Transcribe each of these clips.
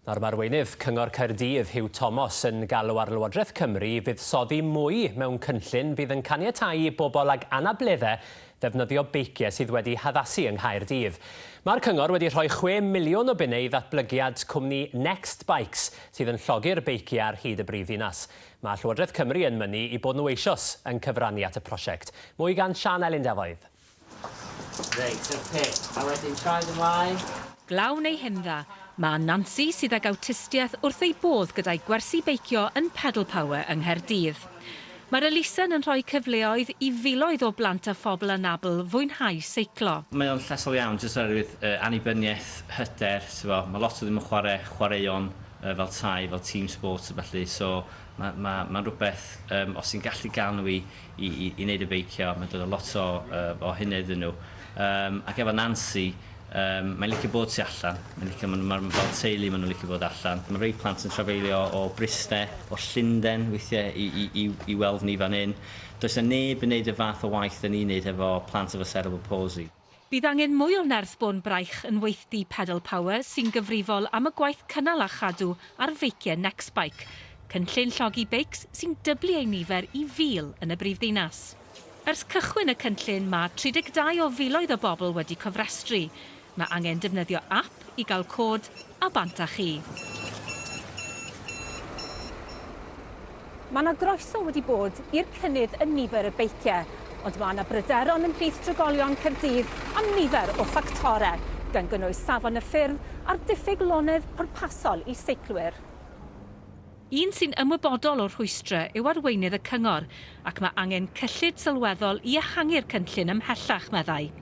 Nawr mae arweinydd Cyngor Caerdydd, Huw Thomas, yn galw ar Lywodraeth Cymru i fuddsoddi mwy mewn cynllun fydd yn caniatáu i bobl ag anableddau ddefnyddio beiciau sydd wedi haddasu yng Nghaerdydd. Mae'r cyngor wedi rhoi 6 miliwn o bunnau i ddatblygiad cwmni Next Bikes sydd yn llogi'r beiciau ar hyd y brifddinas. Mae Llywodraeth Cymru yn mynnu eu bod nhw eisoes yn cyfrannu at y prosiect. Mwy gan Siân Elin Defoedd. Reit, ok. A wedyn traed ymlaen. Glaw neu hindda, mae Nansi, sydd ag awtistiaeth, wrth ei bodd gyda'i gwersi beicio yn Pedal Power yng Nghaerdydd. Mae'r elusen yn rhoi cyfleoedd i filoedd o blant a phobl anabl fwynhau seiclo. Mae o'n llesol iawn jyst oherwydd annibyniaeth, hyder, t'bo', ma' lot o ddim yn chware chwaraeon fel tai, fel team sports a ballu, so ma' ma' ma'n rwbeth yym os ti'n gallu ga'l nhw i i i i neud y beicio, mae'n dod â lot o yy o hynna iddyn nhw. Yym ac efo Nansi, yym mae'n licio bod tu allan, mae'n licio, ma' nhw ma' fel teulu ma' nhw'n licio bod allan. Ma' rei plant yn trafeilio o Bryste, o Llundain weithiau i i i i weld ni fan hyn. Does 'na neb yn neud y fath o waith 'dan ni'n neud hefo plant efo cerebral palsy. Bydd angen mwy o nerth bôn braich yn weithdy Pedal Power sy'n gyfrifol am y gwaith cynnal a chadw ar feiciau Nextbike, cynllun llogi beics sy'n dyblu ei nifer i 1,000 yn y brifddinas. Ers cychwyn y cynllun mae 32 o filoedd o bobl wedi cofrestru. Mae angen defnyddio ap i gael cod a bant â chi. Mae 'na groeso wedi bod i'r cynnydd yn nifer y beiciau, ond mae 'na bryderon ymhlith trigolion Caerdydd am nifer o ffactorau, gan gynnwys safon y ffyrdd a'r diffyg lonydd pwrpasol i seiclwyr. Un sy'n ymwybodol o'r rhwystrau yw arweinydd y cyngor, ac mae angen cyllid sylweddol i ehangu'r cynllun ymhellach, meddai.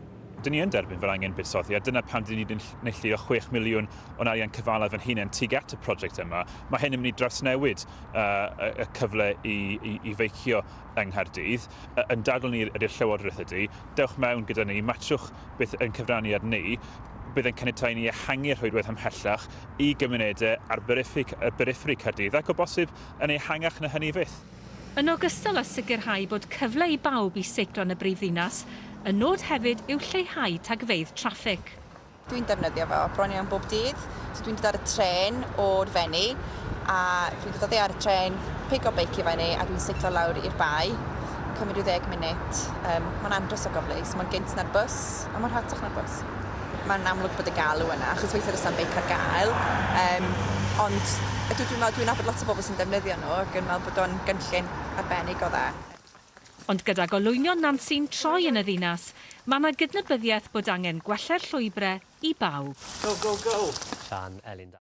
Dyn ni yn derbyn fod angen buddsoddi, a dyna pam dyn ni wedi neilltuo 6 miliwn o'n arian cyfalaf yn hunain tuag at y prosiect yma. Mae hyn yn mynd i drawsnewid uh, y cyfle i, i, i feicio yng Nghaerdydd. Yn dadl ni ydy'r Llywodraeth ydy, dewch mewn gyda ni, matrwch beth yn cyfraniad ni, bydd yn caniatáu ni ehangu'r rhwydwaith ymhellach i gymunedau ar berifferi Caerdydd ac o bosib yn ehangach na hynny fyth. Yn ogystal â sicrhau bod cyfle i bawb i seiclo yn y brifddinas, y nod hefyd yw lleihau tagfeydd traffig. Dwi'n defnyddio fo bron iawn bob dydd. So dwi'n dod ar y trên o'r Fenni a dwi'n dod oddi ar y trên, pigo beic i fyny a dwi'n seiclo lawr i'r bae. Cymryd rhyw ddeg munud. Yym, mae'n andros o gyfleus. Mae'n gynt na'r bws a mae'n rhatach na'r bws. Mae'n amlwg bod y galw yna, achos weithiau does na'm beic ar gael. Yym, ond ydw, dwi'n meddwl, dwi'n nabod lot o bobl sy'n defnyddio nhw ac yn meddwl bod o'n gynllun arbennig o dda. Ond gyda golwynion Nansi'n troi yn y ddinas, mae 'na gydnabyddiaeth bod angen gwella'r llwybrau i bawb. Go, go, go! Siân Elin.